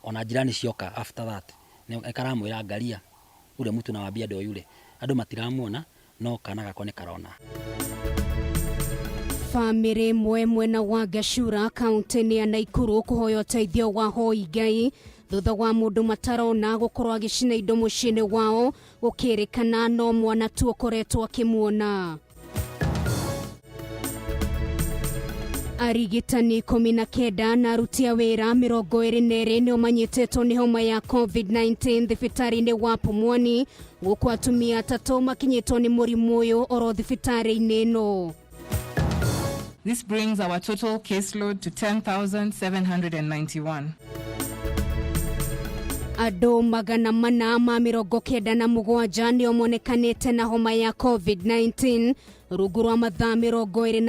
Ona jirani cioka after that nĩ karamwĩra, "Angalia ule mtu nawambia ndio yule." Andũ matiramuona, no kana gakwa nĩ karona. Bamĩrĩ ĩmwe mwena wa Gachura, kaunti-inĩ ya Naikuru, kũhoya ũteithio wa hoi Ngai thutha wa mũndũ matarona gũkorwo agĩcina indo mũciĩ-inĩ wao, gũkĩrĩkana no mwana tu ũkoretwo akĩmuona. Arigitani 19 na aruti a wĩra 22 nĩo manyitĩtwo nĩ homa ya COVID-19 thibitarĩ-inĩ wa Pumwani, gũkũ atumia atatũ makinyĩtwo nĩ mũrimũ ũyũ oro thibitarĩ-inĩ ĩno. This brings our total caseload to 10,791. Andũ 497 nĩo monekanĩte na homa ya COVID-19 rungu rwa mathaa 24,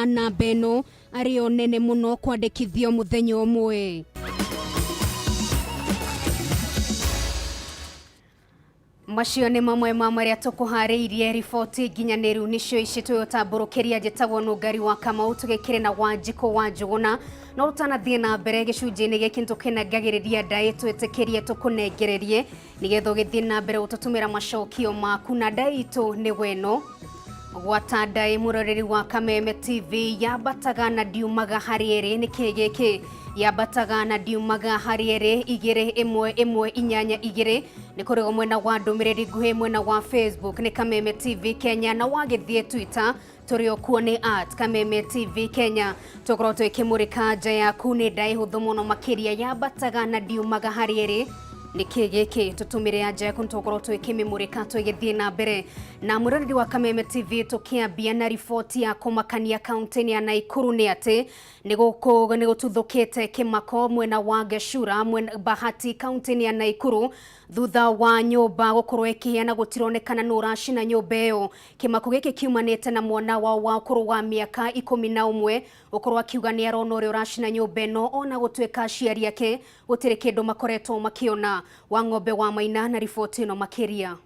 namba ĩno arĩo nene mũno kwandĩkithio mũthenya ũmwe. Macio nĩ mamwe ma marĩa tũkũharĩirie. Riboti nginyanĩru nĩcio ici twĩũtambũrũkĩria. Njĩtagwo Nũngari wa Kamau, tũgĩkĩrĩ na Wanjikũ wa Njũgũna. No tũtanathiĩ na mbere gĩcunjĩ-inĩ gĩkĩ, nĩtũkĩnengagĩrĩria ndaĩ, twĩtĩkĩrie tũkũnengererie nĩgetha ũgĩthiĩ na mbere gũtũtũmĩra macokio maku, na ndaĩ itũ nĩ weno gwata ndaĩ. Mũroreri wa Kameme TV, yambataga na ndiumaga harĩ ĩrĩ, nĩ kĩĩ gĩkĩ? Yambataga na ndiumaga harĩ ĩrĩ. 21182 nĩ kũrĩgo mwena wa ndũmĩrĩri nguhĩ. Mwena wa Facebook nĩ Kameme TV Kenya, na wagĩthiĩ Twitter tũrĩ o kuo nĩ @KamemeTV Kenya. Tũkorwo twĩkĩmũrĩka nja yaku nĩ ndaĩ hũthũ mũno makĩria, yambataga na ndiumaga harĩ ĩrĩ, nĩ kĩ gĩkĩ? Tũtũmĩre anja yaku, nĩtũgũkorwo twĩkĩmĩmũrĩka twĩgĩthiĩ na mbere. Na mwĩroreri wa Kameme TV, tũkĩambia na riboti ya kũmakania kaunti-inĩ ya Naikuru nĩ atĩ nĩ gũtuthũkĩte kĩmako mwena wa Gachura, mwena Bahati, kaunti-inĩ ya Naikuru, thutha wa nyũmba gũkorwo ĩkĩhĩa na gũtironekana nũ ũracina nyũmba ĩyo. Kĩmako gĩkĩ kiumanĩte na mwana wao wa ũkũrũ wa mĩaka 11 gũkorwo akiuga nĩ arona ũrĩa ũracina nyũmba ĩno, ona gũtuĩka aciari ake gũtirĩ kĩndũ makoretwo makĩona. Wa Ng'ombe wa Maina na riboti ĩno makĩria.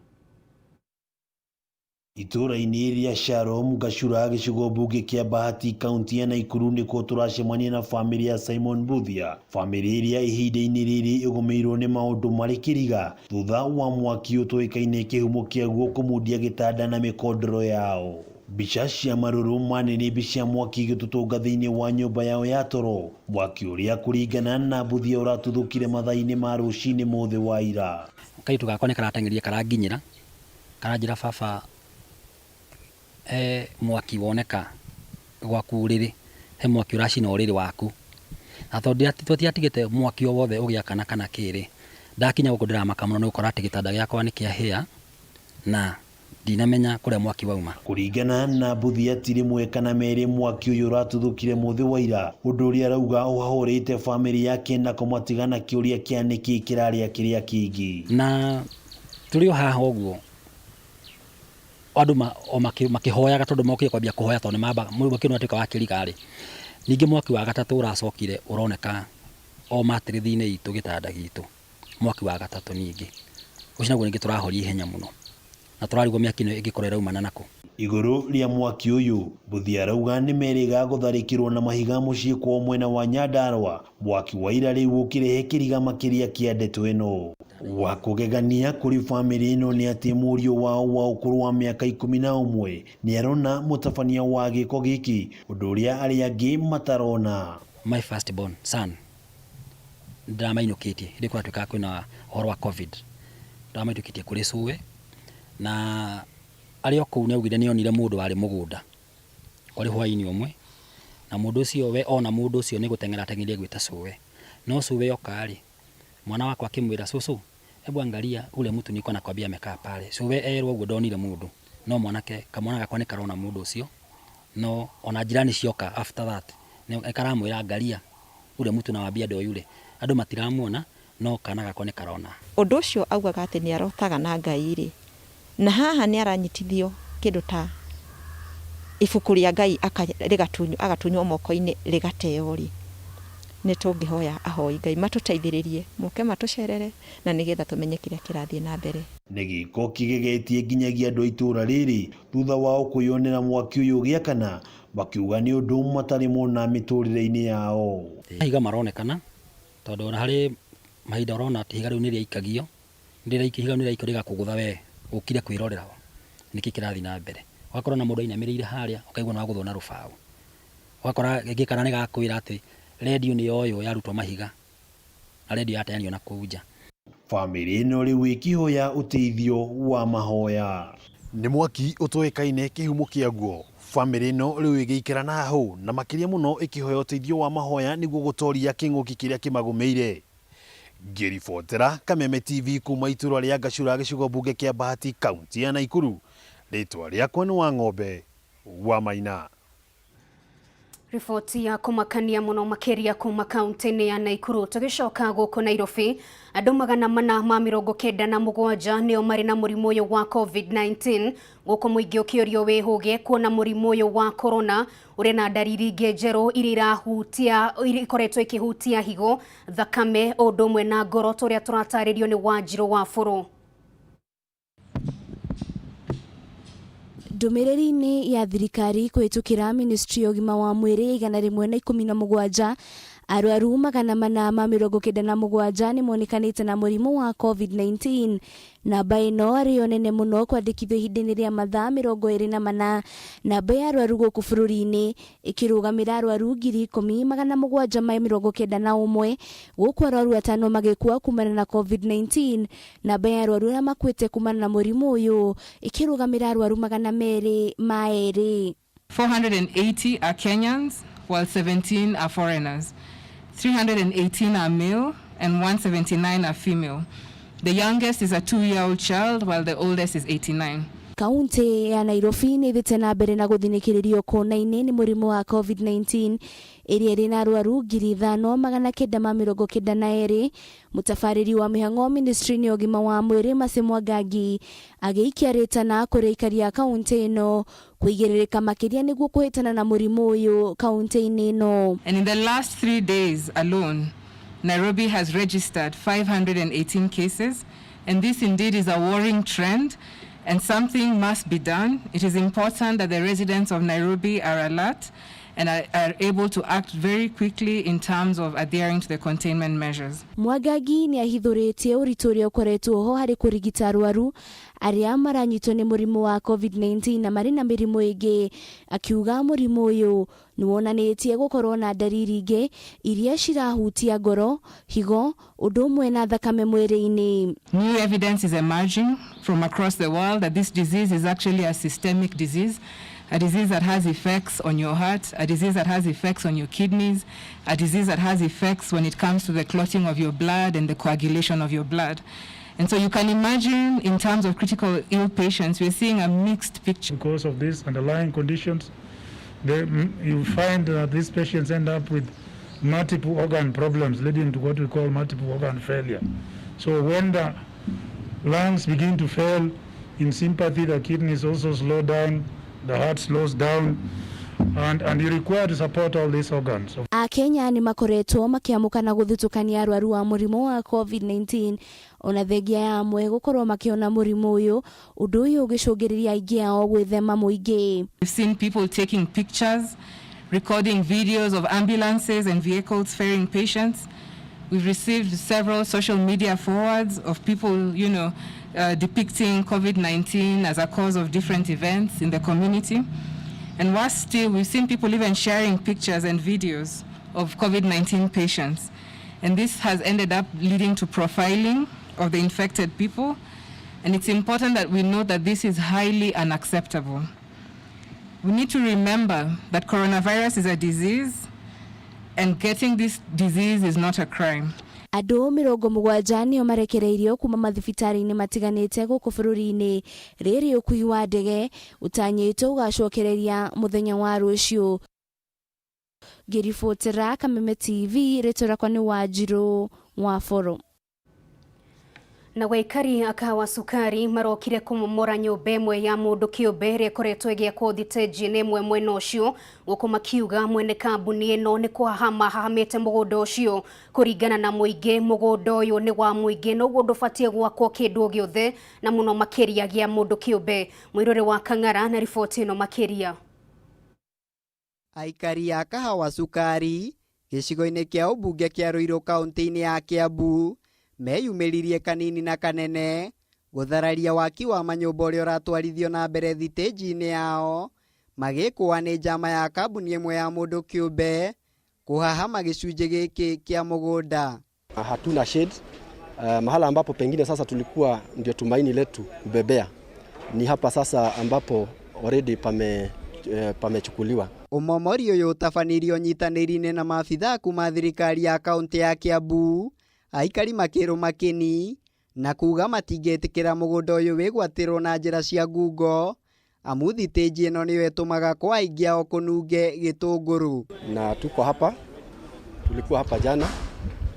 Itũũra-inĩ rĩa Shalom, Gachura, gĩcigo mbunge kĩa Bahati, kaunti ya Naikuru, nĩkuo tũracemania na bamĩrĩ ya Simon Mbuthia, bamĩrĩ ĩrĩa ihinda-inĩ rĩrĩ ĩgũmĩirwo nĩ maũndũ marĩ kĩriga thutha wa mwaki ũtoĩkaine kĩhumo kĩaguo kũmundia gĩtanda na mĩkondoro yao. Mbica cia marũrũ ma nĩnĩmbĩ cia mwaki igĩtũtũnga thĩinĩ wa nyũmba yao ya toro, mwaki ũrĩa kũringana na Mbuthia ũratuthũkire mathaa-inĩ ma rũcinĩ mũthĩ wa ira. Kairĩtu gakwa nĩ karateng'erire karanginyĩra, karanjĩra, "Baba, he mwaki woneka gwaku ũrĩrĩ, he mwaki ũracina ũrĩrĩ waku." Na tondũ tũtiatigĩte mwaki o wothe ũgĩakana kana kĩ rĩ, ndakinya gũkũ ndĩramaka mũno nĩ gũkora atĩ gĩtanda gĩakwa nĩ kĩahĩa na ndinamenya kũrĩa mwaki wauma. Kũringana na Mbuthia, ti rĩmwe kana merĩ mwaki ũyũ ũratuthũkire mũthĩ wa ira, ũndũ ũrĩa arauga ũhahũrĩte bamĩrĩ yake na kũmatiga na kĩũria kĩa nĩkĩ kĩrarĩa kĩrĩa kĩngĩ. Na tũrĩ o haha ũguo andũ o makĩhoyaga, tondũ mokire kwambia kũhoya tondũ nĩ mamba mwaki nĩ watuĩka wa kĩriga rĩ, ningĩ mwaki wa gatatũ ũracokire ũroneka o matĩrĩthi-inĩ itũ, gĩtanda gitũ, mwaki wa gatatũ ningĩ. Ũcio naguo ningĩ tũrahoria ihenya mũno na tũrarigwo mĩaki ĩno ĩngĩkorwo ĩraumana nakũ. Igũrũ rĩa mwaki ũyũ, Mbuthia arauga nĩ merĩga gũtharĩkĩrwo na mahiga mũciĩ kwao mwena wa Nyandarua, mwaki wa ira rĩu ũkĩrehe kĩriga makĩria kĩa ndeto ĩno. Wa kũgegania kũrĩ bamĩrĩ ĩno nĩ atĩ mũriũ wao wa ũkũrũ wa mĩaka 11 nĩ arona mũtabania wa gĩko gĩkĩ, ũndũ ũrĩa arĩa angĩ matarona. My first born son ndĩramainũkĩtie hĩndĩ kũratuĩkaga kwĩna ũhoro wa COVID, ndĩramainũkĩtie kũrĩ cũwe, na arĩ o kũu nĩ augire nĩ onire mũndũ warĩ mũgũnda kwarĩ hwaĩ-inĩ ũmwe, na mũndũ ũcio we ona mũndũ ũcio nĩ gũteng'era ateng'erire gwĩta cũwe, no cũwe oka rĩ, mwana wakwa akĩmwĩra, "Cũcũ, hebu angalia ule mtu nilikuwa nakwambia amekaa pale." Cũwe erwo ũguo ndonire mũndũ, no mwanake, kamwana gakwa nĩ karona mũndũ ũcio, no ona jirani cioka after that nĩ karamwĩra, "Angalia ule mtu nawambia ndio yule." Andũ matiramuona, no kana gakwa nĩ karona. Ũndũ ũcio augaga atĩ nĩ arotaga na Ngai rĩ, na haha nĩ aranyitithio kĩndũ ta ibuku rĩa Ngai agatunywo moko-inĩ rĩgateo rĩ, nĩ tũngĩhoya ahoi Ngai matũteithĩrĩrie moke matũcerere na nĩgetha tũmenye kĩrĩa kĩrathiĩ na mbere. Nĩ gĩko kĩgegetie nginyagia andũ a itũũra rĩrĩ thutha wao kwĩyonera mwaki ũyũ ũgĩakana, makiuga nĩ ũndũ matarĩ mona mĩtũrĩre-inĩ yao. Mahiga maronekana tondũ ona harĩ Mahinda ũrona atĩ ihiga rĩu nĩ rĩaikagio, ihiga rĩu nĩ rĩraikio rĩgakũgũtha we ũkire kwĩrorera nĩkĩ kĩrathiĩ na mbere. Ũgakora ona mũndũ ainamĩrĩire harĩa ũkaigua nĩ wagũthwo na rũbaũ. Ũgakora rĩngĩ kana nĩ gakwĩra atĩ redio nĩ yoywo yarutwo mahiga na redio yateanio na kũu nja. Bamĩrĩ ĩno rĩu ĩkĩhoya ũteithio wa mahoya. Nĩ mwaki ũtoĩkaine kĩhumo kĩaguo. Bamĩrĩ ĩno rĩu ĩgĩikara na hahũ na makĩria mũno ĩkĩhoya ũteithio wa mahoya nĩguo gũtoria kĩng'ũki kĩrĩa kĩmagũmĩire. Ngĩribotera Kameme TV kuma itũra rĩa Gacura gĩcigo mbunge kĩa Bahati kaunti ya Naikuru, rĩtwa rĩakwa nĩ Wang'ombe wa Maina. Riboti ya kũmakania mũno makĩria kuma kaunti-inĩ ya Naikuru. Tũgĩcoka gũkũ Nairobi, andũ 497 nĩo marĩ na mũrimũ ũyũ wa COVID-19, gũkũ mũingĩ ũkĩũrio wĩhũge kuona mũrimũ ũyũ wa corona ũrĩ na ndariri ingĩ njerũ iria irahutia ikoretwo ikĩhutia higo, thakame, ũndũ ũmwe na ngoro, tũrĩa tũratarĩrio nĩ Wanjirũ wa Bũrũ. Ndũmĩrĩri-inĩ ya thirikari kũhĩtũkĩra Ministry ya ũgima wa mwĩrĩ 117, arwaru 497 nĩ monekanĩte na mũrimũ wa COVID-19. Namba ĩno arĩyo nene mũno kwandĩkithio ihinda-inĩ rĩa mathaa 24. Namba ya arwaru gũkũ bũrũri-inĩ ĩkĩrũgamĩra arwaru 10,791, gũkũ arwaru 5 magĩkua kumana na COVID-19. Namba ya arwaru arĩa makuĩte kumana na mũrimũ ũyũ ĩkĩrũgamĩra arwaru 202. 480 are Kenyans, while 17 are foreigners. 318 are male and 179 are female. The youngest is a 2-year-old child, while the oldest is 89. Kaunti ya Nairobi nĩ ĩthiĩte na mbere na gũthinĩkĩrĩrio kona-inĩ nĩ mũrimũ wa COVID-19 ĩrĩa ĩrĩ na arwaru 5992. Mũtabarĩri wa mĩhang'o ministry-inĩ ya ũgima wa mwĩrĩ Mercy Mwangangi agĩikia rĩtana kũrĩ aikari a kaunti ĩno kũigĩrĩrĩka makĩria nĩguo kũhĩtana na mũrimũ ũyũ kaunti-inĩ ĩno. And in the last 3 days alone, Nairobi has registered 518 cases, and this indeed is a worrying trend, and something must be done. It is important that the residents of Nairobi are alert and are able to act very quickly in terms of adhering to the containment measures. Mwangangi nĩ ahithũrĩtie ũritũ ũrĩa ũkoretwo ho harĩ kũrigita arwaru arĩa maranyitwo nĩ mũrimũ wa COVID-19 na marĩ na mĩrimũ ĩngĩ, akiuga mũrimũ ũyũ nĩ wonanĩtie gũkorwo na ndariri ingĩ iria cirahutia ngoro, higo, ũndũ ũmwe na thakame mwĩrĩ-inĩ. New evidence is emerging from across the world that this disease is actually a systemic disease, a disease that has effects on your heart, a disease that has effects on your kidneys, a disease that has effects when it comes to the clotting of your blood and the coagulation of your blood. And so you can imagine, in terms of critical ill patients, we're seeing a mixed picture. Because of these underlying conditions, you find that these patients end up with multiple organ problems, leading to what we call multiple organ failure. So when the lungs begin to fail, in sympathy, the kidneys also slow down, the heart slows down, and you require to support all these organs. Akenya nĩ makoretwo makĩamũkana gũthutũkania arwaru a mũrimũ wa COVID-19, ona thengia ya amwe gũkorwo makĩona mũrimũ ũyũ, ũndũ ũyũ ũgĩcũngĩrĩria aingĩ ao gwĩthema mũingĩ. We've seen people taking pictures, recording videos of ambulances and vehicles ferrying patients. We've received several social media forwards of people, depicting COVID-19 as a cause of different events in the community. And worse still, we've seen people even sharing pictures and videos of COVID-19 patients. And this has ended up leading to profiling of the infected people. And it's important that we know that this is highly unacceptable. We need to remember that coronavirus is a disease, and getting this disease is not a crime. Andũ 70 nĩo marekereirio kuma mathibitarĩ-inĩ matiganĩte gũkũ bũrũri-inĩ. Rĩrĩ ũkui wa ndege ũtanyĩtwo ũgacokereria mũthenya wa rũciũ. Ngĩribotera Kameme TV, rĩtwa rĩakwa nĩ Wanjirũ wa Boro. Na waikari akawa sukari marokire kũmomora nyũmba ĩmwe ya mũndũ kĩũmbe ĩrĩa ĩkoretwo ĩgĩakwo thitĩnji-inĩ ĩmwe mwena ũcio, gũkũ makiuga mwene kambuni ĩno nĩ kũhahama ahahamĩte mũgũnda ũcio. Kũringana na mũingĩ, mũgũnda ũyũ nĩ wa mũingĩ na ũguo ndũbatiĩ gwakwo kĩndũ o gĩothe, na mũno makĩria gĩa mũndũ kĩũmbe. Mũirũrĩ wa Kang'ara na riboti ĩno makĩria. Aikari a Kahawa Sukari gĩcigo-inĩ kĩa ũmbunge kĩa Ruiru kaunti-inĩ ya Kiambu Meyumĩririe kanini na kanene gũthararia waki wa manyũmba ũrĩa ũratwarithio na mbere thitĩnji-inĩ yao, magĩkũa nĩ njama ya kambuni ĩmwe ya mũndũ kĩũmbe kũhahama gĩcunjĩ gĩkĩ kĩa mũgũnda. Hatuna shade mahala ambapo pengine sasa tulikuwa ndio tumaini letu kubebea ni hapa sasa ambapo already pamechukuliwa. Ũmomori ũyũ ũtabanirio nyitanĩri-inĩ na maabithaa kuma thirikari ya kaũntĩ ya Kiambu, aikari makĩrũma kĩni na kuga matingĩtĩkĩra mũgũnda ũyũ wĩgwatĩrwo na njĩra cia ngungo, amu thitĩnji ĩno nĩyo ĩtũmaga kwa aingĩ ao kũnunge gĩtũngũrũ. Na tuko hapa, tulikuwa hapa jana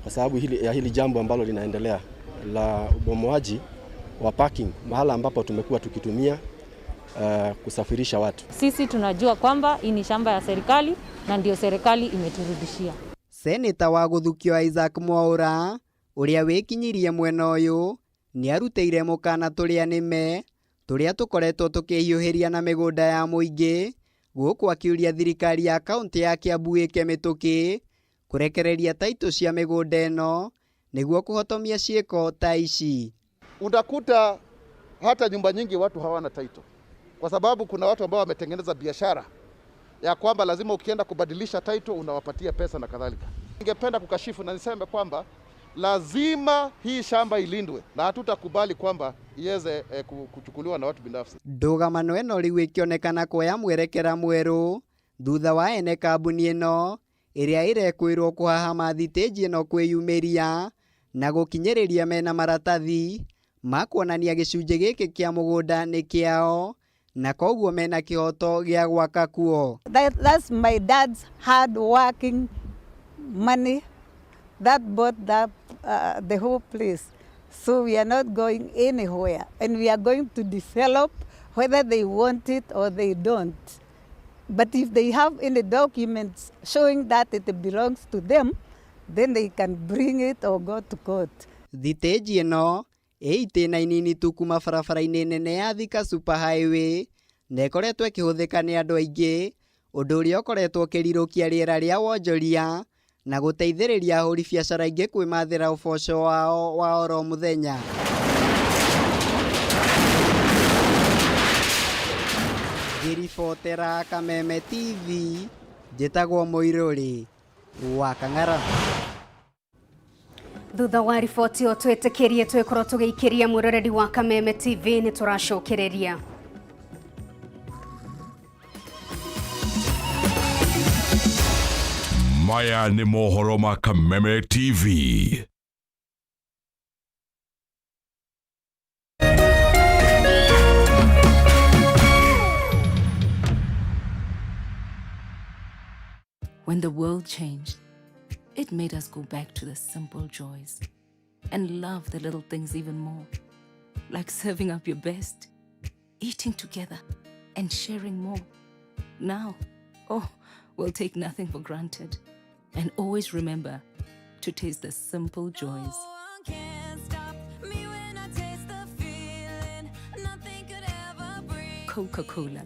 kwa sababu ya hili jambo ambalo linaendelea la ubomoaji wa parking, mahala ambapo tumekuwa tukitumia kusafirisha watu. Sisi tunajua kwamba hii ni shamba ya serikali na ndio serikali imeturudishia. Seneta wa gũthukio Isaac Mwaura ũrĩa wĩkinyirie mwena ũyũ nĩarutĩire mũkana tũrĩa nĩme tũrĩa tũkoretwo tũkĩhiũhĩria na mĩgũnda ya mũingĩ, gũkũ akiũria thirikari ya kaũntĩ ya Kiambu ĩke mĩtũkĩ kũrekereria taitũ cia mĩgũnda ĩno nĩguo kũhotomia ciĩko ta ici. Utakuta hata nyumba nyingi watu hawana title, kwa sababu kuna watu ambao wametengeneza biashara ya kwamba lazima ukienda kubadilisha title unawapatia pesa na kadhalika. Ningependa kukashifu na niseme kwamba lazima hii shamba ilindwe na hatutakubali kwamba iweze kuchukuliwa na watu binafsi. Ndũgamano ĩno rĩu ĩkĩonekana kuoya mwerekera mwerũ thutha wa ene kambuni ĩno ĩrĩa ĩrekwĩrwo kũhahama thitĩnji ĩno kwĩyumĩria na gũkinyĩrĩria mena maratathi ma kuonania gĩcunjĩ gĩkĩ kĩa mũgũnda nĩ kĩao na koguo mena kĩhoto gĩa gwaka kuo. That's my dad's hard working money that bought that, the whole place. So we are not going anywhere, and we are going to develop whether they want it or they don't. But if they have any documents showing that it belongs to them, then they can bring it or go to court. Thitĩnji ĩno ĩ itĩna inini tu kuma barabara-inĩ nene ya Thika Super Highway na ĩkoretwo ĩkĩhũthĩka nĩ andũ aingĩ, ũndũ ũrĩa ũkoretwo ũkĩrirũkia rĩera rĩa wonjoria na gũteithĩrĩria ahũri biacara aingĩ kwĩmathĩra ũboco wao wa oro mũthenya. Ngĩribotera Kameme TV, njĩtagwo Mũirũrĩ wa Kang'ara. Thutha wa riboti ĩyo twĩtĩkĩrie twĩkorwo tũgĩikĩria mwĩroreri wa Kameme TV nĩ tũracokereria. Maya nĩ mohoro ma Kameme TV. When the world changed, it made us go back to the simple joys and love the little things even more, like serving up your best, eating together, and sharing more. Now, oh, we'll take nothing for granted and always remember to taste the simple joys. Coca-Cola,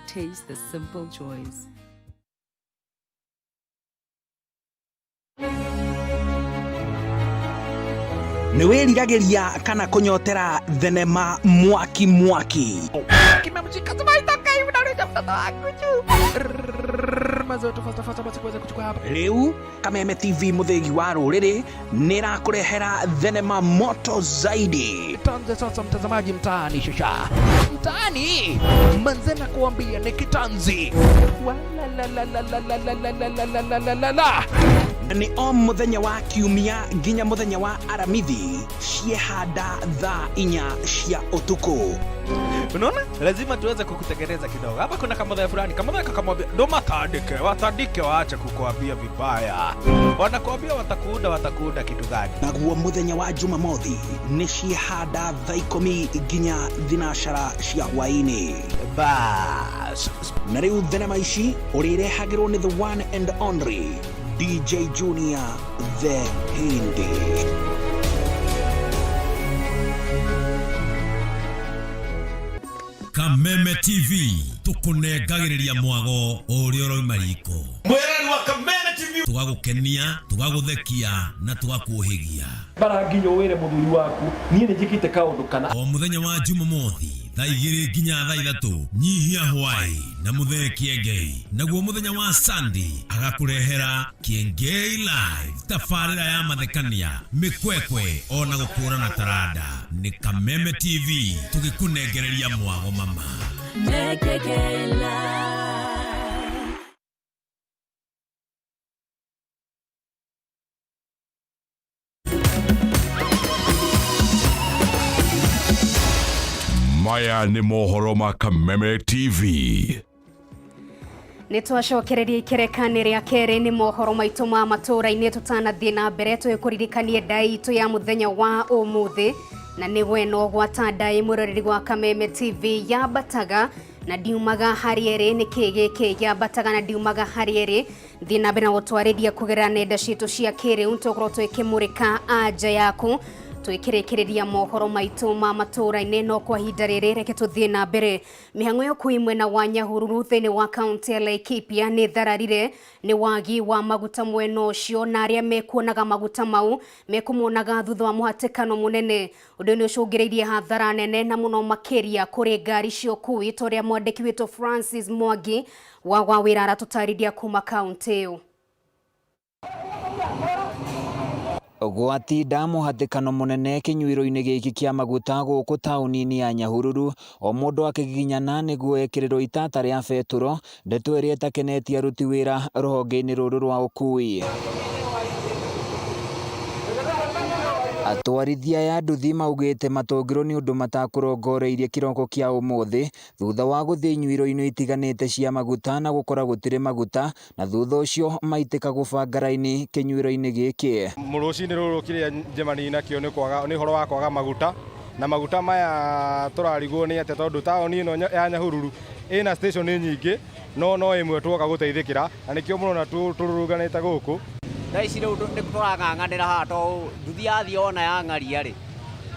taste the simple joys. Nĩ wĩriragĩria kana kũnyotera thenema mwaki mwaki? Rĩu Kameme TV mũthĩgi wa rũrĩrĩ nĩ ĩrakũrehera thenema moto zaidi. Tuanze sasa mtazamaji mtaani shasha. Mtaani manze na kuambia ni kitanzi. Wala la la la la la la la la la la la la la. Nĩ o mũthenya wa kiumia nginya mũthenya wa aramithi ciehanda thaa 4 cia ũtukũ. Unaona? Lazima tuweze kukutengeneza kidogo. Hapa kuna kamodha fulani, kamodha kakamwambia ndo matandike, watandike waache kukuambia vibaya. Wanakuambia watakuuda, watakuuda kitu gani? Naguo mũthenya wa Jumamothi nĩ ciehanda thaa 10 nginya 12 cia hwaĩ-inĩ. Bas. Na rĩu thenema ici ũrĩrehagĩrwo nĩ the one and only DJ Junior the Hindi. Kameme TV tukunengagĩrĩria mwago ũrĩa ũrauma riko. Mwĩrori wa Kameme Tũgagũkenia, tũgagũthekia na tũgakũhĩgia. Bara nginya wĩre mũthuri waku niĩ nĩ njĩkĩte kaũndũ kana. O mũthenya wa Jumamothi thaa 2 nginya thaa 3 nyihia hwai na mũthee Kĩengei. Naguo mũthenya wa Sunday agakũrehera Kĩengei Live, tabarĩra ya mathekania, mĩkwekwe ona gũkũrana taranda. Nĩ Kameme TV tũgĩkũnengereria mwago mama. Maya nĩ mohoro ma Kameme TV. Nĩ twacokereria ikerekani rĩa kerĩ nĩ mohoro maitũ ma matũũra-inĩ. Tũtanathiĩ na mbere tũgĩkũririkanie ndai itũ ya mũthenya wa ũmũthĩ, na nĩ weno gwata ndai mũroreri wa Kameme TV yambataga na ndiumaga harĩ ĩrĩ. Nĩ kĩ gĩkĩ yambataga na ndiumaga harĩ ĩrĩ? Thiĩ na mbere na gũtwarĩria kũgerera nenda citũ cia kĩrĩu, tũgũkorwo twĩkĩmũrĩka anja yaku twĩkĩrĩkĩrĩria mohoro maitũ ma matũũra-inĩ. No kwa ihinda rĩrĩ reke tũthiĩ na mbere. Mĩhang'o ya ũkui mwena wa Nyahururu thĩinĩ wa kaunti ya Laikipia nĩ thararire nĩ wagi wa maguta mwena ũcio, na arĩa mekuonaga maguta mau mekũmonaga thutha wa mũhatĩkano mũnene. Ũndũ nĩ ũcũngĩrĩirie hathara nene na mũno makĩria kũrĩ ngari cia ũkui, ta ũrĩa mwandĩki witũ Francis Mwangi wa wĩra aratũtarĩria kuma kaunti ĩyo. Gwatinda mũhatĩkano mũnene kĩnyuĩro-inĩ gĩkĩ kĩa maguta gũkũ taũni-inĩ ya Nyahururu, o mũndũ akĩgiginyana nĩguo ekĩrĩrwo itata rĩa betũrũ, ndeto ĩrĩa ĩtakenetie aruti wĩra rũhonge-inĩ rũrũ rwa ũkui. Atwarithia aya nduthi maugĩte matũngirwo nĩ ũndũ matakũrongoreirie kĩroko kĩa ũmũthĩ thutha wa gũthiĩ inyuĩro-inĩ itiganĩte cia maguta na gũkora gũtirĩ maguta, na thutha ũcio maitĩka gũbanga raini kĩnyuĩro-inĩ gĩkĩ. Rũcinĩ rũrũ kĩrĩa njemani nakĩo nĩ kwaga, nĩ ũhoro wa kwaga maguta, na maguta maya tũrarigwo nĩ atĩa tondũ taũni ĩno ya Nyahururu ĩna station nyingĩ no ĩmwe tuoka gũteithĩkĩra, na nĩkĩo mũrona tũrũrũnganĩte gũkũ. Thaa ici rĩu nĩ tũrang'ang'anĩra haha tondũ nduthi yathiĩ ona yang'aria rĩ,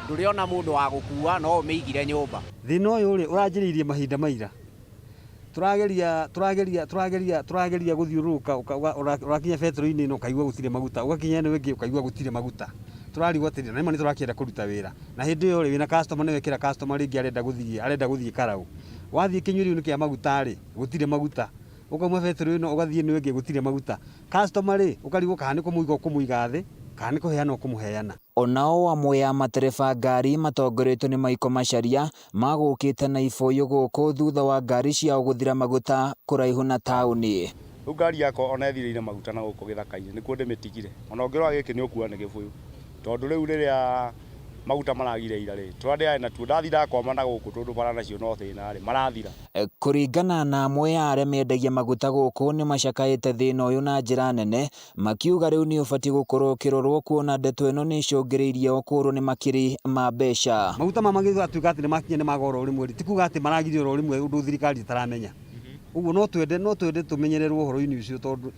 ndũrĩ ona mũndũ wa gũkua, no ũmĩigire nyũmba. Thĩna ũyũ rĩ ũranjĩrĩirie mahinda maira. Tũrageria gũthiũrũrũka, ũrakinya betũrũ-inĩ ĩno ũkaigua gũtirĩ maguta, ũgakinya ĩno ĩngĩ ũkaigua gũtirĩ maguta. Tũrarigwo atĩrĩ, na nĩma nĩ tũrakĩenda kũruta wĩra, na hĩndĩ ĩyo rĩ wĩna customer, nĩ wekĩra customer rĩngĩ arenda gũthiĩ Karau. Wathiĩ kĩnyuĩro-inĩ kĩa maguta rĩ, gũtirĩ maguta. Ũkauma betũrũ ĩno ũgathiĩ ĩno ĩngĩ gũtirĩ maguta. Customer rĩ ũkarigwo kana nĩ kũmũiga ũkũmũiga thĩ kana nĩ kũheana ũkũmũheana. Onao amwe a matereba ngari matongoretio nĩ Michael Macharia magũkĩte na ibũyũ gũkũ thutha wa ngari ciao gũthira maguta kũraihu na taũni. Rĩu ngari yakwa ona ĩthirĩire maguta na gũkũ gĩthaka-inĩ nĩkuo ndĩmĩtigire, ona ũngĩrora gĩkĩ nĩ ũkuona nĩ gĩbũyũ, tondũ rĩu rĩrĩa maguta maragire ira rĩ tũrandĩarĩ natuo ndathi ndakwama na gũkũ tondũ bara nacio no thĩna rĩ marathira. Kũringana na amwe a arĩa mendagia maguta gũkũ nĩ macakaĩte thĩna ũyũ na njĩra nene, makiuga rĩu nĩ ũbatiĩ gũkorwo ũkĩrorwo kuona ndeto ĩno nĩ ĩcũngĩrĩirie o kũũrwo nĩ makiri ma mbeca. Maguta ma magĩtuĩka atĩ nĩ makinya nĩ magoro rĩmwe, ti kuga atĩ maragire oro rĩmwe ũndũ thirikari ĩtaramenya. Ũguo no twende tũmenyererwo ũhoro-inĩ ũcio tondũ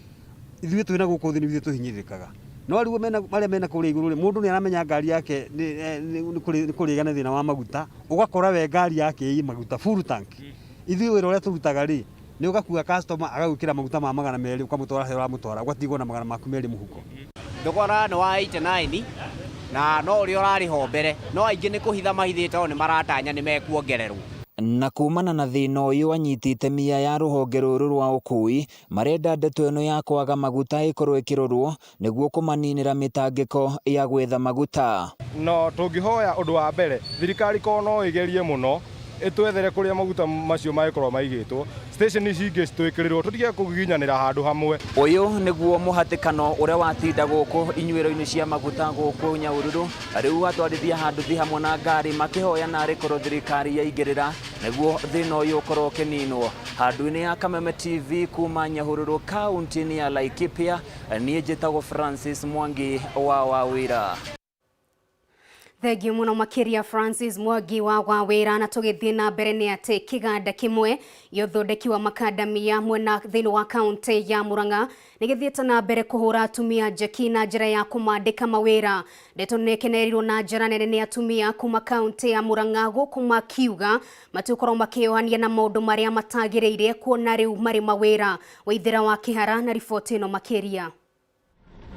ithuĩ twĩna gũkũ thĩ nĩ ithuĩ tũhinyĩrĩrĩkaga. No rĩu arĩa mena kũrĩa igũrũ rĩ, mũndũ nĩ aramenya ngari yake nĩ kũrĩga nĩ thĩna wa maguta, ũgakora we ngari yake ĩ maguta full tank. Ithuĩ wĩra ũrĩa tũrutaga rĩ, nĩ ũgakua customer agagwĩkĩra maguta ma 200 ũkamũtwara harĩa ũramũtwara, ũgatigwo na 200 mũhuko. Thogora nĩ wa 89 na no ũrĩa ũrarĩho mbere, no aingĩ nĩ kũhitha mahithĩte tondũ nĩ maratanya nĩ mekuongererwo. Na kumana na thĩna ũyũ anyiti itemi ya rũhonge rũrũ rwa ũkui marenda ndeto ĩno ya kwaga maguta ĩkorwo ĩkĩrorwo nĩguo kũmaninĩra mĩtangĩko ya gwetha maguta. No tũngĩhoya ũndũ wa mbere thirikari korwo no ĩgerie mũno ĩtwethere kũrĩa maguta macio mangĩkorwo maigĩtwo, station ici ingĩ citwĩkĩrĩrwo tũtige kũgiginyanĩra handũ hamwe. Ũyũ nĩguo mũhatĩkano ũrĩa watinda gũkũ inyuĩro-inĩ cia maguta gũkũ Nyahururu. Rĩu atwarithia handũ thi hamwe na ngari makĩhoya narĩ korwo thirikari yaingĩrĩra nĩguo thĩna ũyũ ũkorwo ũkĩninwo. Handũ-inĩ ya Kameme TV kuma Nyahururu kaunti-inĩ ya Laikipia, niĩ njĩtagwo Francis Mwangi wa Wawira. Thengiũ mũno makĩria Francis Mwangi wa Wawĩra. Na tũgĩthiĩ na mbere nĩ atĩ kĩganda kĩmwe gĩa ũthondeki wa makandamia mwena thĩinĩ wa kaũntĩ ya Murang'a nĩ gĩthiĩte na mbere kũhũra atumia njeki na njĩra ya kũmandĩka mawĩra. Ndeto nĩ ĩkenereirwo na njĩra nene nĩ atumia kuma kaũntĩ ya Murang'a gũkũ makiuga matigũkorwo makĩyohania na maũndũ marĩa matagĩrĩire kuona rĩu marĩ mawĩra. Waithĩra wa Kĩhara na riboti ĩno makĩria.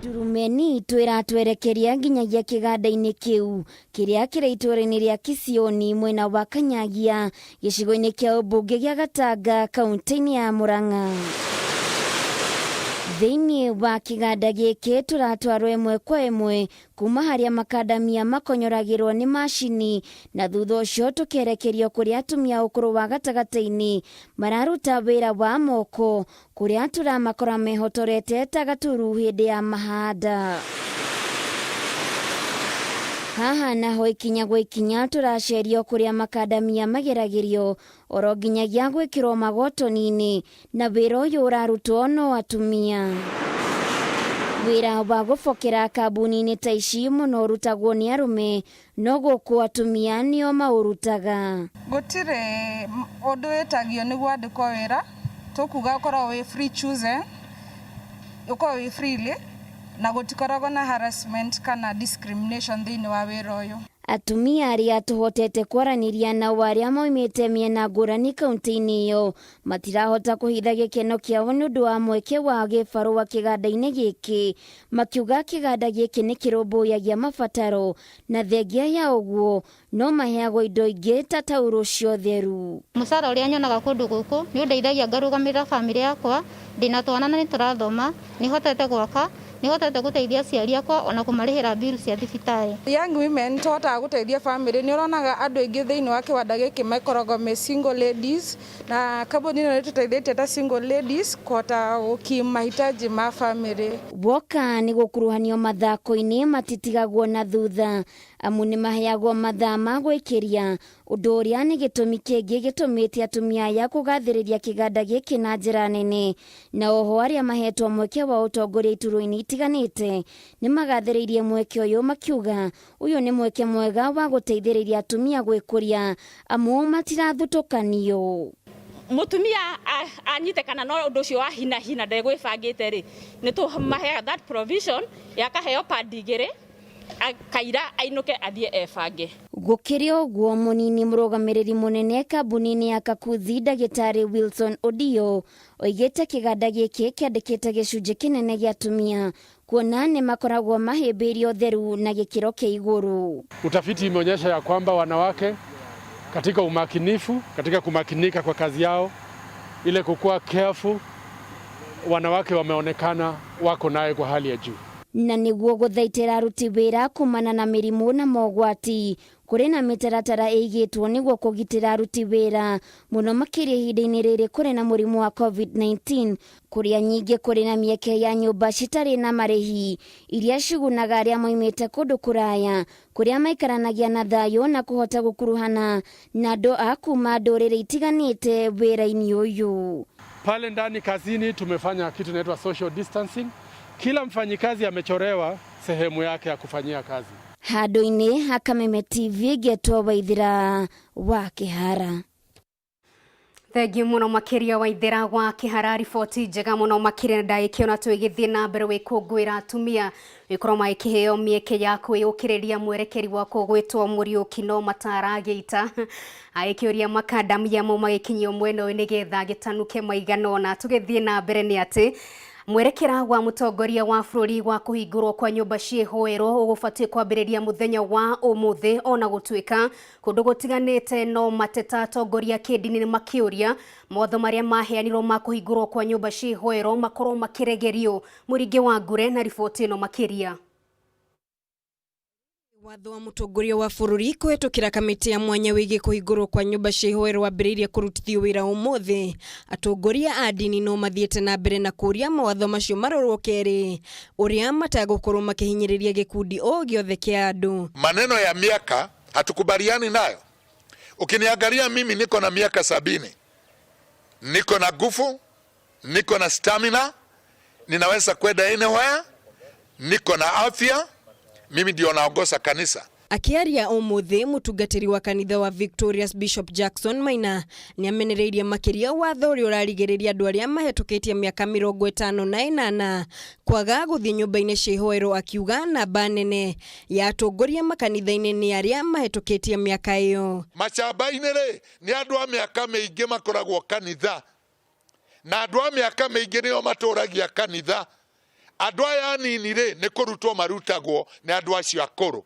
Ndurumeni itũ ĩratwerekeria nginyagia kĩganda-inĩ kĩu kĩrĩa kĩrĩ itũũra-inĩ rĩa Kisioni mwena wa Kanyagia gĩcigo-inĩ kĩa ũmbunge gĩa Gatanga kaunti-inĩ ya Murang'a. Thĩinĩ wa kĩganda gĩkĩ tũratwarwo ĩmwe kwa ĩmwe kuma harĩa makandamia makonyoragĩrwo nĩ macini na thutha ũcio tũkerekerio kũrĩa atumia a ũkũrũ wa gatagatĩ-inĩ mararuta wĩra wa moko kũrĩa tũramakora mehotorete ta gaturu hĩndĩ ya mahanda. Haha naho ikinya gwa ikinya tũracerio kũrĩa makandamia mageragĩrio oro nginyagia gwĩkĩrwo magotoni-inĩ na wĩra ũyũ ũrarutwo no atumia. Wĩra wa gũbokera kambuni-inĩ ta ici mũno ũrutagwo nĩ arũme no gũkũ atumia nĩo maũrutaga. Gũtirĩ ũndũ wĩtagio nĩguo andĩkwo wĩra, tũkuga ũkorwo wĩ free chosen, ũkorwo wĩ freely na gũtikoragwo na harassment kana discrimination thĩinĩ wa wĩra ũyũ. Atumia arĩa tũhotete kwaranĩria nao arĩa maumĩte mĩena ngũrani kaunti-inĩ ĩyo matirahota kũhitha gĩkeno kĩao nĩ ũndũ wa mweke wa gĩbarũa kĩganda-inĩ gĩkĩ, makiuga kĩganda gĩkĩ nĩ kĩrũmbũyagia mabataro na thengia ya ũguo no maheagwo indo ingĩ ta taurũ cia ũtheru. Mũcara ũrĩa nyonaga kũndũ gũkũ nĩ ũndeithagia ngarũgamĩrĩra bamĩrĩ yakwa, ndĩna twana na nĩ tũrathoma, nĩ hotete gwaka, nĩ hotete gũteithia aciari akwa ona kũmarĩhĩra bill cia thibitarĩ. Young women tũhotaga gũteithia bamĩrĩ, nĩ ũronaga andũ aingĩ thĩinĩ wa kĩwanda gĩkĩ makoragwo me single ladies na kambuni ĩno nĩ ĩtũteithĩtie ta single ladies kũhota gũkimu mahitaji ma bamĩrĩ. Woka nĩ gũkuruhanio mathako-inĩ matitigagwo na thutha amu nĩ maheagwo mathaa ma gwĩkĩria ũndũ ũrĩa nĩ gĩtũmi kĩngĩ gĩtũmĩte atumia aya kũgathĩrĩria kĩganda gĩkĩ na njĩra nene. Na oho arĩa mahetwo mweke wa ũtongoria iturwa-inĩ itiganĩte nĩ magathĩrĩirie mweke ũyũ makiuga ũyũ nĩ mweke mwega wa gũteithĩrĩria atumia gwĩkũria amu matirathutũkanio. Mutumia anyitekana no ũndũ ũcio wa hina hina ndegwĩbangĩte rĩ, nĩ tũmaheaga that provision ya akaheo padi igĩrĩ akaira ainũke athiĩ ebange. Gũkĩrĩ ũguo, mũnini mũrũgamĩrĩri mũnene kambuni-inĩ ya Kakuzi ndagĩtarĩ Wilson Odio oigĩte kĩganda gĩkĩ kĩandĩkĩte gĩcunjĩ kĩnene gĩa atumia kuona nĩ makoragwo mahĩmbĩirie ũtheru na gĩkĩro kĩa igũrũ. Utafiti imeonyesha ya kwamba wanawake katika umakinifu, katika kumakinika kwa kazi yao, ile kukuwa careful, wanawake wameonekana wako naye kwa hali ya juu. Na nĩguo gũthaitĩra aruti wĩra kumana na mĩrimũ na mogwati, kũrĩ na mĩtaratara ĩigĩtwo nĩguo kũgitĩra aruti wĩra mũno makĩria ihinda-inĩ rĩrĩ kũrĩ na mũrimũ wa COVID-19, kũrĩa nyingĩ kũrĩ na mĩeke ya nyũmba citarĩ na marĩhi iria cigunaga arĩa moimĩte kũndũ kũraya kũrĩa maikaranagia na thayũ na kũhota gũkuruhana na andũ a kuma ndũrĩrĩ itiganĩte wĩra-inĩ ũyũ. Pale ndani kazini tumefanya kitu inaitwa social distancing. Kila mfanyikazi amechorewa sehemu yake ya kufanyia kazi. Handũ-inĩ ha Kameme TV ngetwo Waithĩra wa Kĩhara. Thengiũ mũno makĩria Waithĩra wa Kĩhara, riboti njega mũno makĩria na ndagĩkĩona twĩgĩthiĩ na mbere gwĩkũngũĩra atumia gĩkorwo magĩkĩheo mĩeke ya kwĩyũkĩrĩria mwerekeri wakwa gwĩtwo Mũriũki no mataragĩita agĩkĩũria makandamia mo magĩkinyio mwena ũyũ nĩgetha gĩtanuke maigana ũna. Tũgĩthiĩ na mbere nĩ atĩ mwerekera wa mũtongoria wa bũrũri wa kũhingũrwo kwa nyũmba ciĩhoero ũgũbatiĩ kwambĩrĩria mũthenya wa ũmũthĩ, ona gũtuĩka kũndũ gũtiganĩte no mateta atongoria kĩndini nĩ makĩũria mawatho marĩa maheanirwo ma kũhingũrwo kwa nyũmba ciĩhoero makorwo makĩregerio. Mũringĩ wa Ngure na riboti ĩno makĩria. Watho wa mũtongoria wa bũrũri kũhetũkĩra kamĩtĩ ya mwanya wĩgiĩ kũhingũrwo kwa nyũmba cia ihoero wambĩrĩirie kũrutithio wĩra ũmũthĩ. Atongoria a ndini no mathiĩte na mbere na kũũria mawatho macio marorwo kerĩ, ũrĩa matagũkorwo makĩhinyĩrĩria gĩkundi o gĩothe kĩa andũ. Maneno ya miaka hatukubaliani nayo. Ukiniangalia mimi niko na miaka 70, niko na nguvu, niko na stamina, ninaweza kwenda anywhere, niko na afya, mimi ndio naongoza kanisa. Akiaria umuthi mutungatiri wa kanitha wa Victorious Bishop Jackson Maina niamenereirie makiria watho uria urarigiriria andu aria mahetukitie miaka 58 kwaga guthie nyumba-ini cia ihoero, akiuga namba nene ya atongoria makanitha-ini ni aria mahetukitie miaka iyo. Macamba-ini ri ni andu a miaka miingi makoragwo kanitha, na andu a miaka miingi nio maturagia kanitha. Andu aya anini ri ni kurutwo marutagwo ni andu acio akuru.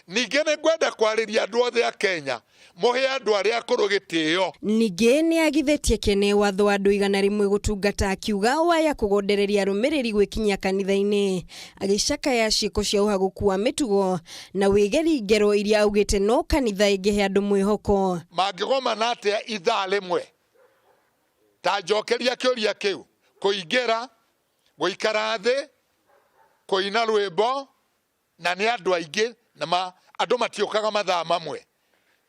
Ningĩ nĩ ngwenda kwarĩria andũ othe a Kenya mũhe andũ arĩa akũrũ gĩtĩo. Ningĩ nĩ agithĩtie kene watho wa andũ 100 gũtungata, akiuga waya kũgondereria arũmĩrĩri gwĩkinyia kanitha-inĩ, agĩcakaya ciĩko cia ũhagũku wa mĩtugo na wĩgeri ngero iria augĩte no kanitha ĩngĩhe andũ mwĩhoko. Mangĩgomana atĩa ithaa rĩmwe? Ta njokeria kĩũria kĩu, kũingĩra, gũikara thĩ, kũina rwĩmbo, na nĩ andũ aingĩ na andũ matiũkaga mathaa mamwe.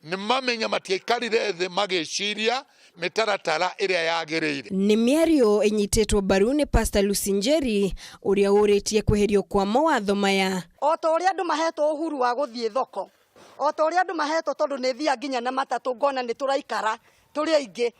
Nĩ mamenya matiaikarire thĩ magĩciria mĩtaratara ĩrĩa yagĩrĩire. Nĩ mĩario ĩnyitĩtwo mbaru nĩ Pastor Lucy Njeri ũrĩa ũrĩtie kweherio kwa mawatho maya. O ta ũrĩa andũ mahetwo uhuru wa gũthiĩ thoko, o ta ũrĩa andũ mahetwo, tondũ nĩ thia nginya na matatũ ngona nĩ tũraikara tũrĩ aingĩ,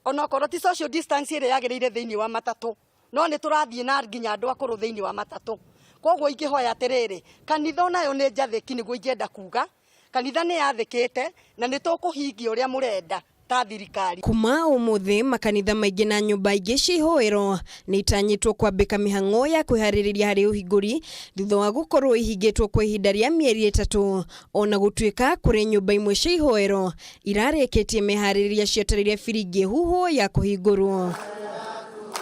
onokorwo ti social distance ĩrĩa yagĩrĩire thĩinĩ wa matatũ, no nĩ tũrathiĩ na nginya andũ akũrũ thĩinĩ wa matatũ. Koguo ingĩhoya atĩrĩrĩ, kanitha onayo nĩ njathĩki, nĩguo ingĩenda kuga kanitha nĩ yathĩkĩte na nĩ tũkũhingia ũrĩa mũrenda ta thirikari. Kuma umuthi makanitha maingĩ na nyũmba ingĩ cia ihoero nĩ itanyĩtwo kwambĩka mĩhang'o ya kwĩharĩrĩria harĩ ũhingũri thutha wa gũkorwo ihingĩtwo kwa ihinda rĩa mĩeri 3, ona gũtuĩka kũrĩ nyũmba imwe cia ihoero irarĩkĩtie meharĩrĩria cietereire biringi huho ya kũhingũrwo.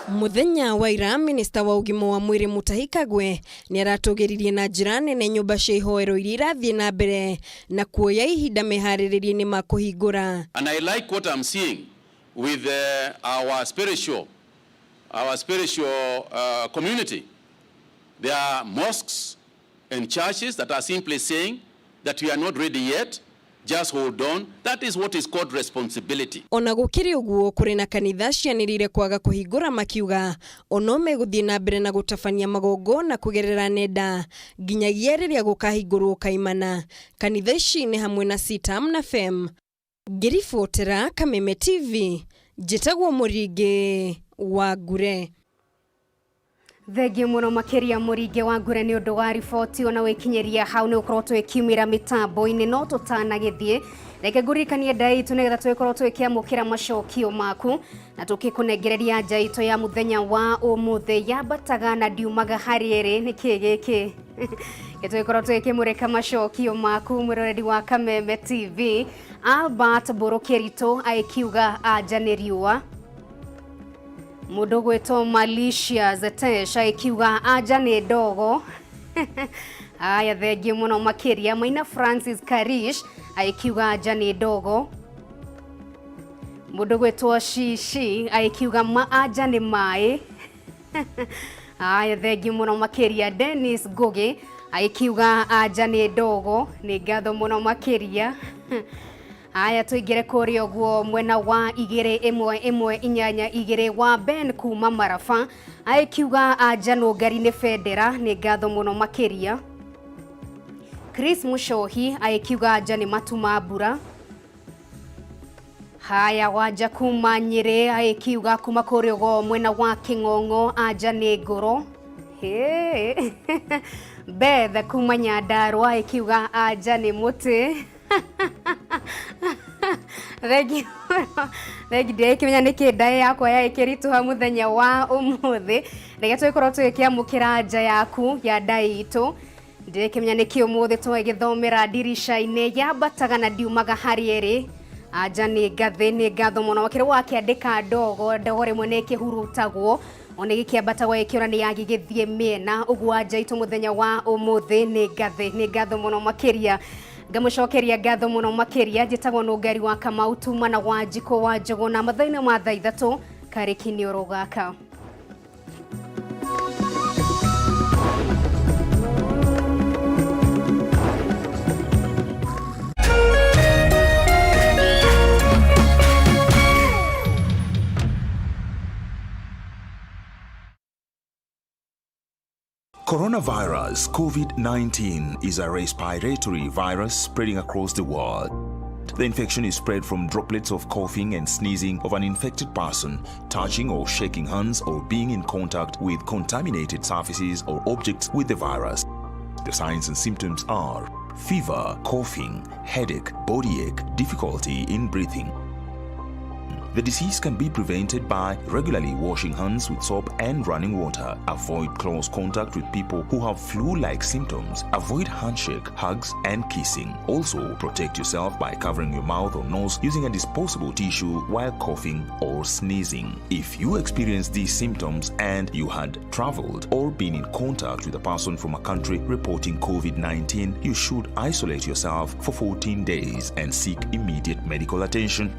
Muthenya wa ira, minista wa ũgima wa mwĩrĩ Mutahi Kagwe nĩ aratũgĩririe na njĩra nene nyũmba cia ihoero iria irathiĩ na mbere na kuoya ihinda meharĩrĩria-inĩ ma kũhingũra. And I like what I'm seeing with our spiritual community. There are mosques and churches that are simply saying that we are not ready yet. Just hold on. That is what is called responsibility. Ona gukiri uguo kuri na kanitha cianirire kwaga kuhingura makiuga ono meguthie na mbere na gutabania magongona kugerera nenda nginyagia riria gukahingurwo kaimana. Kanitha ici ni hamwe na Sitam na Fem. Ngiribotera Kameme TV, njitagwo Muringi wa Ngure. Thengiũ mũno makĩria Mũringi wa Ngure nĩ ũndũ wa riboti ona wĩkinyeria hau nĩ ũkorwo twĩkiumĩra mĩtambo-inĩ. No tũtanagĩthiĩ reke ngũririkanie nda itũ nĩgetha twĩkorwo twĩkĩamũkĩra macokio maku na tũkĩkũnengereria nja itũ ya mũthenya wa ũmũthĩ yambataga na ndiumaga harĩ ĩrĩ. Nĩkĩ gĩkĩ gĩtwĩkorwo twĩkĩmũrĩka macokio maku mwĩroreri wa Kameme TV. Albert Mbũrũkĩritũ agĩkiuga anja nĩ riũa. Mũndũ gwĩtwo Malaysia Zetesh agĩkiuga anja nĩ ndogo. Aya, thengiũ mũno makĩria. Maina Francis Karish agĩkiuga anja nĩ ndogo. Mũndũ gwĩtwo Shishi agĩkiuga anja nĩ maĩ. Aya, thengiũ mũno makĩria. Dennis Ngugi agĩkiuga anja nĩ ndogo. Nĩ ngatho mũno makĩria. Aya, tuingire kũrĩa ũguo mwena wa 2 1 1 8 2 wa Ben kuma Marafa agĩkiuga anja nũngari nĩ bendera. Nĩ ngatho mũno makĩria. Chris Mushohi agĩkiuga anja nĩ matu ma mbura. Haya, wanja kuma Nyĩrĩ agĩkiuga kuma kũrĩa ũguo mwena wa Kĩng'ong'o anja nĩ ngoro. Beth kuma Nyandarũa agĩkiuga anja nĩ mũtĩ. Thengiũ ndĩrakĩmenya nĩkĩ ndaĩ yakwa yaĩkĩritũha mũthenya wa ũmũthĩ. Reke tũgĩkorwo tũgĩkĩamũkĩra nja yaku ya ndaĩ itũ. Ndĩrakĩmenya nĩkĩ ũmũthĩ twagĩthomera ndirica-inĩ yambataga na ndiumaga harĩ ĩrĩ. Anja nĩ ngathĩ. Nĩ ngatho mũno makĩria wakĩandĩka ndogo. Ndogo rĩmwe nĩ ĩkĩhurutagwo ona gĩkĩambatagwo ĩkĩona nĩ yagĩgĩthiĩ mĩena. Ũguo anja itũ mũthenya wa ũmũthĩ nĩ ngathĩ. Nĩ ngatho mũno makĩria. Ngamucokeria ngatho mũno makĩria. Njĩtagwo Nũngari wa Kamau tuma na Wanjikũ wa Njũgũna mathaa-inĩ ma thaa 3 karĩki nĩ ũrũgaka. Coronavirus COVID-19 is a respiratory virus spreading across the world. The infection is spread from droplets of coughing and sneezing of an infected person, touching or shaking hands, or being in contact with contaminated surfaces or objects with the virus. The signs and symptoms are fever, coughing, headache, body ache, difficulty in breathing. The disease can be prevented by regularly washing hands with soap and running water. Avoid close contact with people who have flu like symptoms. Avoid handshake, hugs, and kissing. Also, protect yourself by covering your mouth or nose using a disposable tissue while coughing or sneezing. If you experience these symptoms and you had traveled or been in contact with a person from a country reporting COVID 19, you should isolate yourself for 14 days and seek immediate medical attention.